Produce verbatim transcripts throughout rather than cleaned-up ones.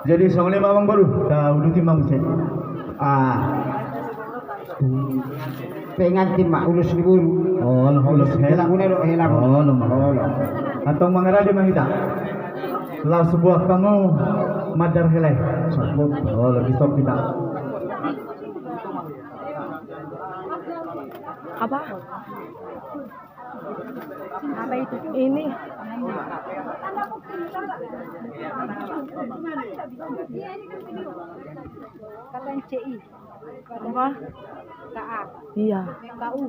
Jadi songon i ma amangboru, ta uduti ma muse. Ah. Pengantin ma, ulos ni boru. Olo, ulos hela. Guna do hela. Olo ma. Olo. Antong mangarade ma hita. Laos buat hamu mandar hela i. Olo, di stop hita. Apa? Apa itu? Ini. Kata C I. Apa? K A. Iya. K U.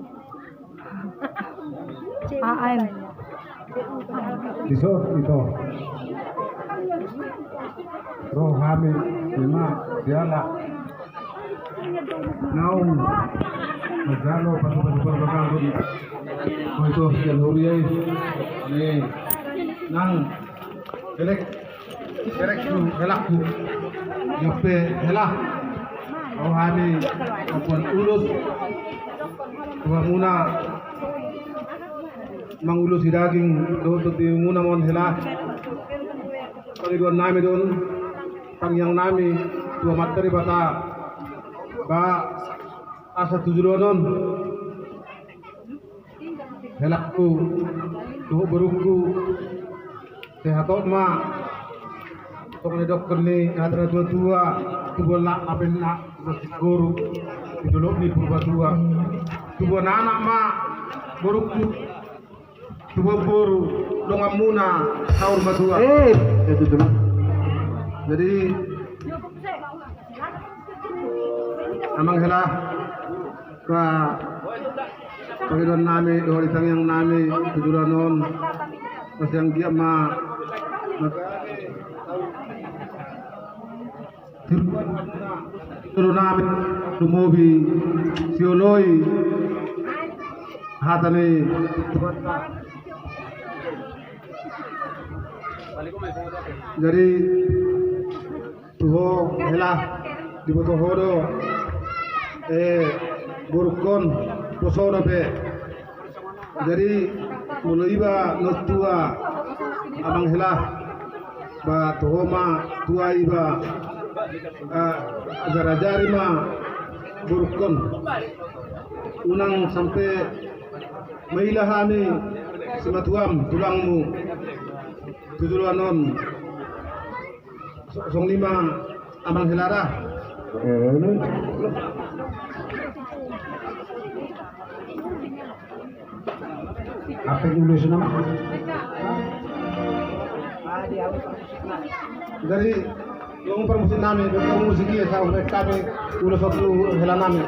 A N. Di son, ito. Ro hami, ima, diala. Naung manjalo pasupasu parbagason. Oi, tu sian huria i. Ni nang elek, elek tu helakku. Jope hela. Au hami mamboan ulos tu hamuna, mangulosi daging dohot tontimuna ma on hela. Pangidoan nami do on, tangiang nami tu Amanta Debata, ba asa tu joloan on helakku dohot borungku sehat ma. Tong ni dokkon ni hata na tuatua, tubuan lak ape na masih guru di dolok ni Purbatua. Tubuan anak ma borungku, tubuan boru, donganmuna saur matua. Eh, itu dulu. Jadi amang hela, pa pangidoan nami dohot tangiang nami tu joloan on, pas yang dia ma Jolo nami lumobi sioloi hata ni Tuhanta. Jadi tu ho hela, diboto ho do, eh, borungkon poso dope. Jadi molo iba na tua amang hela, ba tu ho ma tua iba, ah, ajar-ajari ma borungkon. Unang sampe maila hami simatuam tulangmu tu joloan on. So-, songon i ma amang hela da. Apa yang dulu nama? Jadi yang permusik nami, permusik dia sama kami ulos waktu hela nami.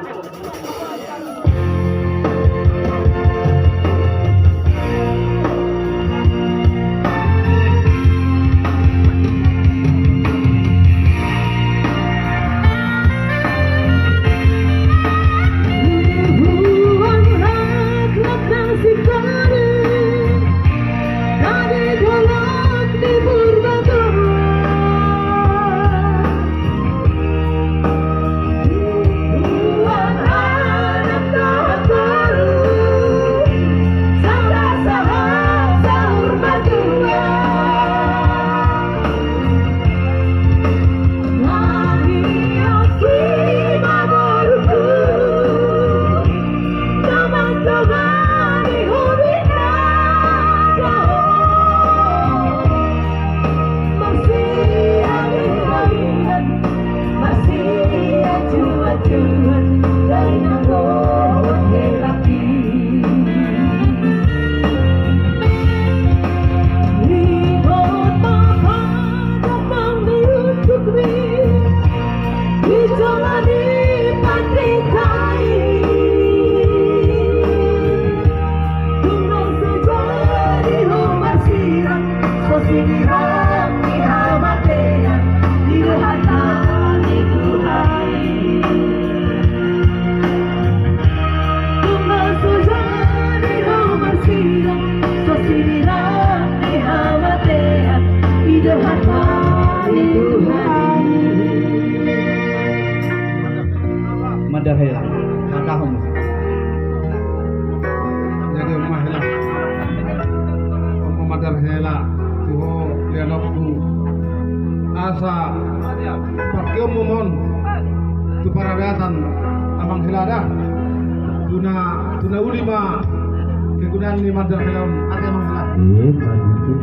Asa pakeonmu ma on tu paradatan, amang hela da. Tu na, tu na uli ma kegunaan ni mandar hela on, ate amang hela. Iya, bagus.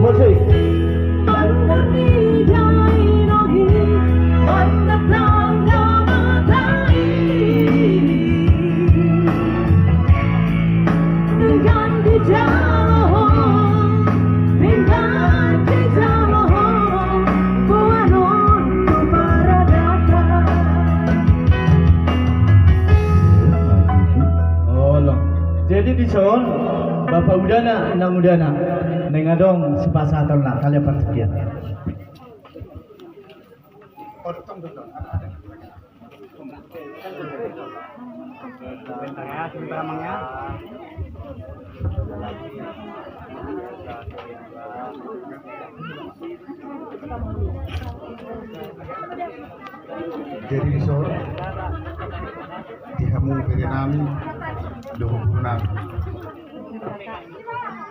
Musik. Olo. Jadi dison, bapa udana, nang udana, naeng adong sipasahatonna, kalian partingkian. Jadi dison, di hamu bere nami dohot boru nami.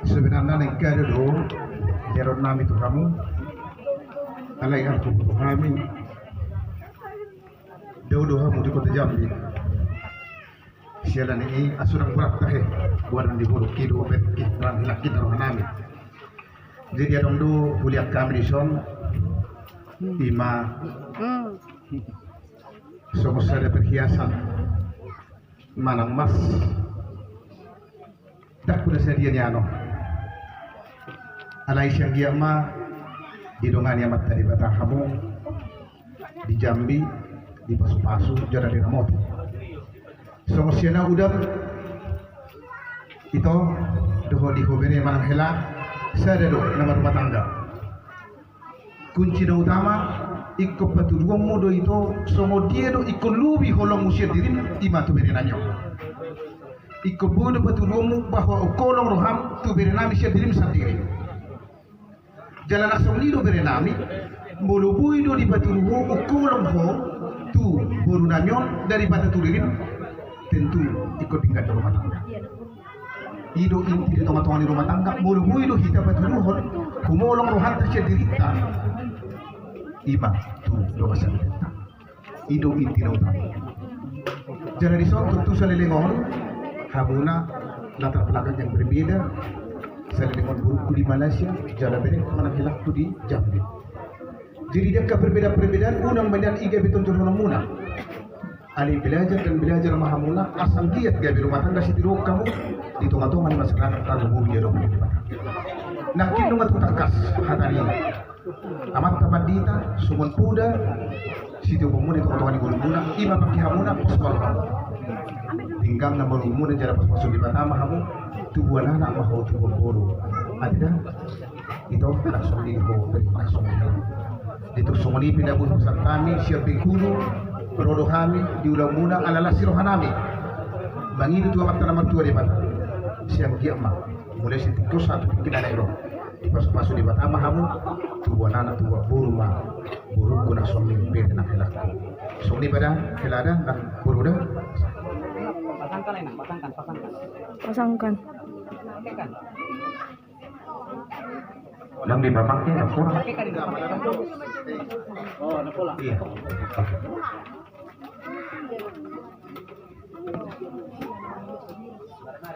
Sebenarna naeng kada do diadopi nami tu hamu. Alai anggo tu hami, dao do hamu di kota Jambi. Siala ni i, asa unang borat tahe, boanon ni boru i do, bet i, nang hela i do roha nami. Jadi adong do huliat hami dison, ima songon sada perhiasan manang emas. Ndang hona sadia nian on. Alai sian dia ma didongani Amanta Debata hamu di Jambi, dipasupasu jala diramoti. Songon sian ahu da, ito, dohot di ho bere manang hela, sada do na marrumah tangga. Kunci na utama, ingkon patuduhonmu do ito, songon dia do ingkon lobi holongmu sian dirim, ima tu bere nami on. Ingkon boi do patuduhonmu bahwa ungka holong roham tu bere nami sian dirim sandiri. Jala na songon i do bere nami, molo boi do dipatudu ho ungka holong ho tu boru nami on daripatudu dirim, tentu ingkon denggan do rumah tangga. I do inti di tonga-tonga ni rumah tangga, molo boi do hita patuduhon, humolong rohanta sian dirinta, ima tu dongan sahitanta. I do inti na utama. Jala dison tontu saleleng on, hamuna latar belakang yang berbeda, saleleng on borungku di Malaysia, jala berengku manang helangku di Jambi. Jadi di angka perbedaan-perbedaan, unang ma nian i gabe tonjolhononmuna. Alai belajar dan belajar ma hamuna, asa anggiat gabe rumah tangga sitiruon hamu di tonga-tonga ni masyarakat, tabo boi diadopi Debata. Nangkin nunga tung tangkas hata ni amanta pandita, songon poda sitiopon muna di tonga-tonga ni ngolumuna, ima pangke hamuna, pos ma rohamu. Denggan ma ngolumuna jala pasupasu ni Debata ma hamu, tubuan anak ma ho, tubuan boru. Ate da? Ito, langsung di ho, langsung di ho. Di tung songon i pe na boi pasahat hami sian Bengkulu, ro do hami di ulaonmuna ala las ni roha nami mangido tu Amanta na martua Debata. Sian dia ma, mulai sian tingki on sahat tu tingki na naeng ro, dipasupasu Debata ma hamu, tubuan anak tubuan boru ma borungku na songon i, bere nang helangku. Songon i ma da, hela da nang boru da. Pasangkan, Inang, pasangkan, pasangkan. Pasangkan. Oke kan? Yang dipakai, yang kurang. Pakai kan, pakai kan? Oh, ada pola. Iya. Oke.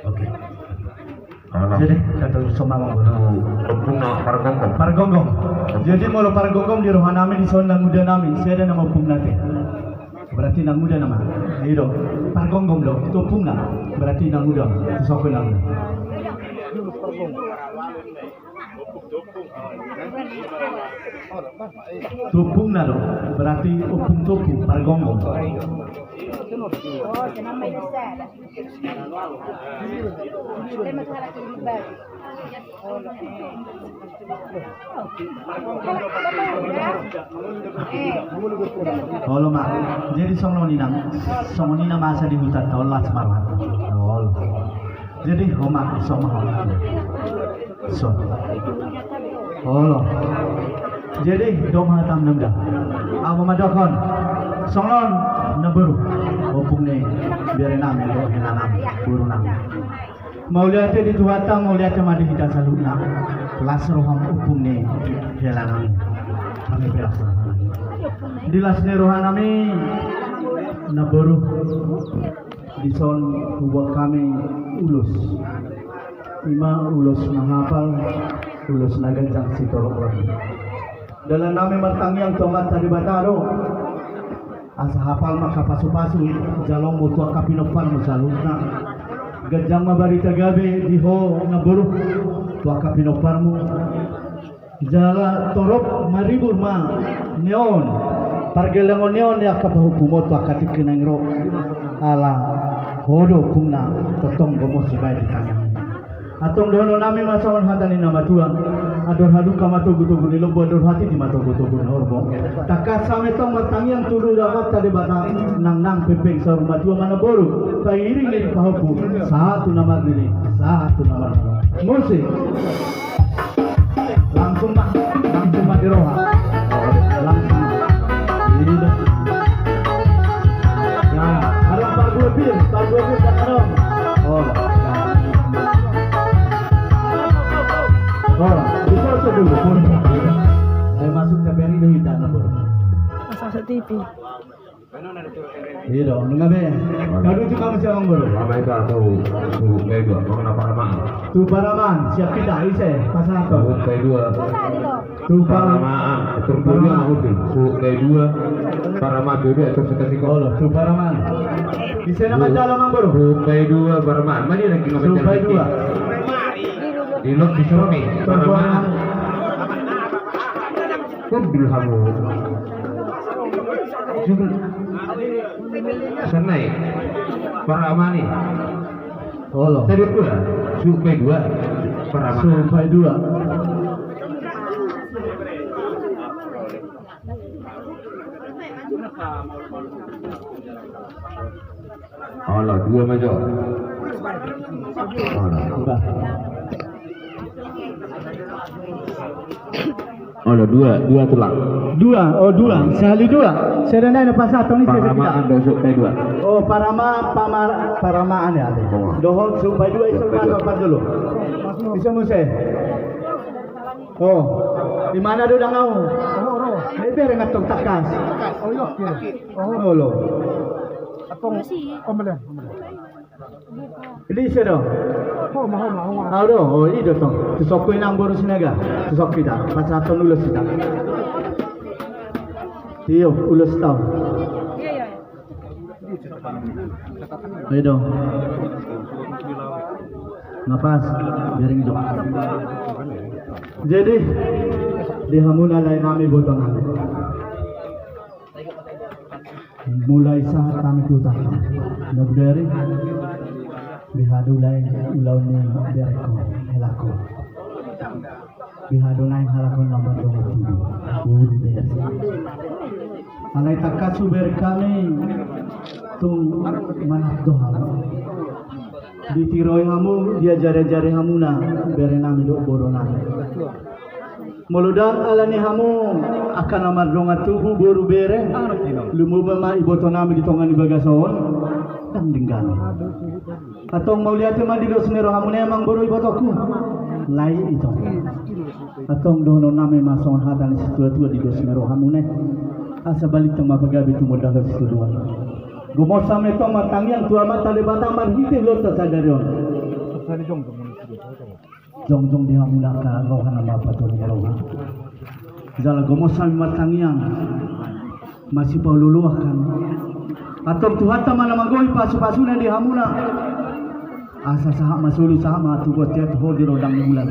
Oke. Jadi, kata sama Bang Bono. Ompungna pargonggom. Pargonggom. Jadi, molo pargonggom di roha nami, dison nang uda nami, sada nama ompungna te. Berarti nang uda nama. I do. Pargonggom do. Tu ompungna. Berarti nang uda. Tu sokol nang uda. Tu ompungna do, berarti ompung tu ompung, pargonggom. Olo ma, jadi songon i nang, songon i nama asa di huta tolong las ma roha. Olo. Jadi, ho ma, so ma ho. So. Olo. Jadi, dong hatam nunda. Ahu mandokkon. Songon na boru. Ompung ni bere nami, do hela nami, boru nami. Mauliate di Tuhanta, mauliate ma di hita saluhutna. Las roham ompung ni hela nami. Hami pe las roha nami. Di las ni roha nami, namboru, dison hubuat hami ulos. Ima ulos na hapal, ulos na ganjang sitorop lambung. Dalan nami martangiang tu Amanta Debata do, asa hapal ma angka pasupasu jaloonmu tu angka pinomparmu saluhutna. Ganjang ma barita gabe di ho namboru tu angka pinomparmu. Jala torop maribur ma ni on, pargellengon ni on ni angka pahompu on tu angka tingki na naeng ro. Ala ho do ompungna, tongtong gomos dibaen di tangan. Antong dohonon nami ma songon hata ni na matua: Andor halumpang ma togutogu ni lombu, andor hatiti ma togutogu ni horbo. Tangkas hami tong martangiang tu Amanta Debata, nangnang pengpeng saur matua ma namboru, pairingi di pahompu, sahat tu na marnini, sahat tu na marnono. Musik. Langsung ma, langsung ma di roha. Langsung. Ida. Ya, ada par dua pir, par dua pir, tak ada. Oh, ya. Oh, itu aja dulu. Saya masuk T V R I dulu, tak ada. Masuk T V. Iya dong, nunga be. Kadu tu kamu siapa, Bro? Lama itu atau tu bego, kau kena paramaan. Tu paramaan, siap kita, ise, pasahaton. Tu P dua. Tu paramaan, tu P dua. Paramaan. Aku tu, tu P dua. Paramaan tu dia, tu seketik. Oh, tu paramaan. Ise nama jalan, Mang Bro? Tu P dua, paramaan. Mana lagi nama jalan? Tu P dua. Di lok di Surmi, paramaan. Kudul hamu. Sanai. Paramaan i. Olo. Tadi dua. Supai dua. Paramaan. Supai dua. Olo, dua ma jo. Olo. Bah. Olo, dua, dua tulang. Dua, oh, dua. Sahali dua. Sada nai na pasahaton i. Paramaan dohot supai dua. Oh, parama, pamar-, paramaan ya. Oh. Dohot supai dua, iso. Supai dua. Pasahaton dulu. Iso muse. Oh. Di mana do dang au? Oh, oh. Ini biar ingat tong takas. Oh, iya, iya. Oh. Olo. Atong pembelian, pembelian. Di ise do? Au do, oh, i do tong. Tu sokku inang boru Sinaga. Tu sokku ita, pasahaton ulos ita. Tio, ulos tau. Ayo do. Napas, biaring jo. Jadi, di hamuna lae nami, boto nami. Mulai sahat hami tu hutanta, na bodari, beha do lae ulaon ni berengku, helaku. Beha do naeng halak on na mardongan tubu, boru bere. Alai tangkas hubereng hami tung manat do hamu. Ditiroi hamu, diajariajari hamuna bere nami dohot boru nami. Molo ndang ala ni hamu angka na mardongan tubu, boru bere, lumobi ma iboto nami di tonga ni bagas on, ndang denggan. Antong mauliate ma di dos ni rohamuna i, amang boru ibotongku. Lae i tong. Antong dohonon nami ma songon hata ni situatua di dos ni rohamuna i. Asa balintang ma pagabe tumundalhon situdoan. Gomos hami tong martangiang tu Amanta Debata marhite ulaonta sadari on. Jongjong di hamuna angka roha na marpatolu ni roha. Jala gomos hami martangiang, masipaolooloan hami. Antong Tuhanta ma na manggohi pasupasuna di hamuna. Asa sahat ma solu, sahat ma tu bontean, tu hol di rondang ni bulan.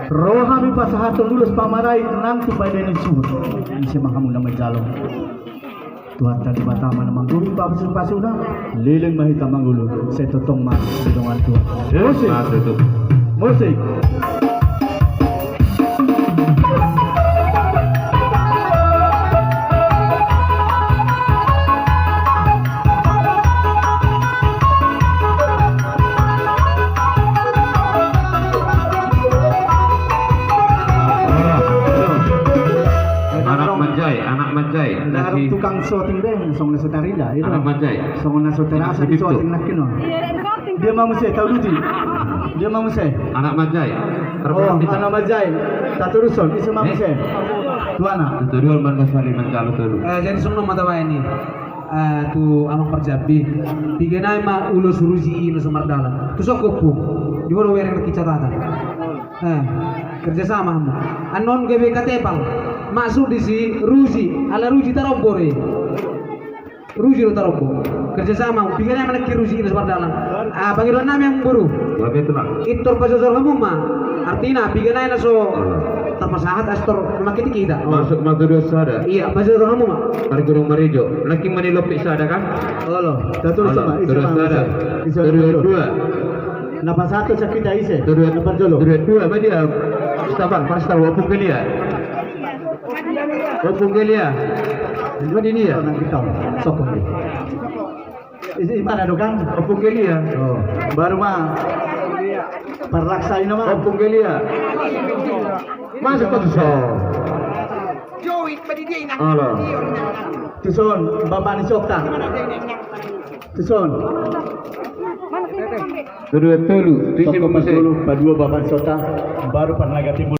Ro hami pasahathon ulos pamarait nang tu paida ni suhut. Ise ma hamu na manjalo. Tuhanta Debata ma na manggohi pasupasuna, leleng ma hita mangolu, sai tongtong ma di dongan Tuhan. Musik. Musik. Anak manjai, anak manjai. Anak tukang syuting be, songon na so tarida, itu. Anak manjai. Songon na so tarida, syuting nangkin on. Dia ma muse tau duti. Dia ma muse. Anak manjai. Oh, anak manjai. Tatorushon, ise ma muse. Tu anak. Tu dua manjalo sari manjalo tolu. Eh, jadi songon on ma tabaen i. Eh, tu amang parjambi. Piga nai ma ulos ruji i na so mardalan. Tu son ompung. Di ho do hubereng nangkin catatan. Eh, kerjasama hamu. Annon gabe katepal. Maksud disi ruji. Ala ruji tarombo do i. Ruji do tarombo. Kerjasama, piga nai ma nangkin ruji i na so mardalan. Ah, pangidoan nami amangboru. Pintor pajojor hamu ma. Artina, piga nai na so tarpasahat, astor mangkiti hita. Masuk ma tu dua sada. Iya, pajojor hamu ma. Ari Gunung Marijo. Nangkin ma ni lompit sada kan? Olo, tatorushon ma. Olo, ise ma, ise ma. Tu dua dua. Na pasahat tu hita ise. Tu dua dua. Na parjolo. Tu dua dua, ma dia. Stabang, pas tahu, Ompung Gelia. Ompung Gelia. Di mana dia? Nang kita. Sokong dia. Isi mana do kan? Ompung Gelia. Oh, baru ma. Parlaksa i nama. Ompung Gelia. Masuk ke tuson. Halo. Tuson, Bapak ni Sokta. Tuson. Tu dua tolu. Tuson, Bapak ni Sokta. Baru Parnaga Timur.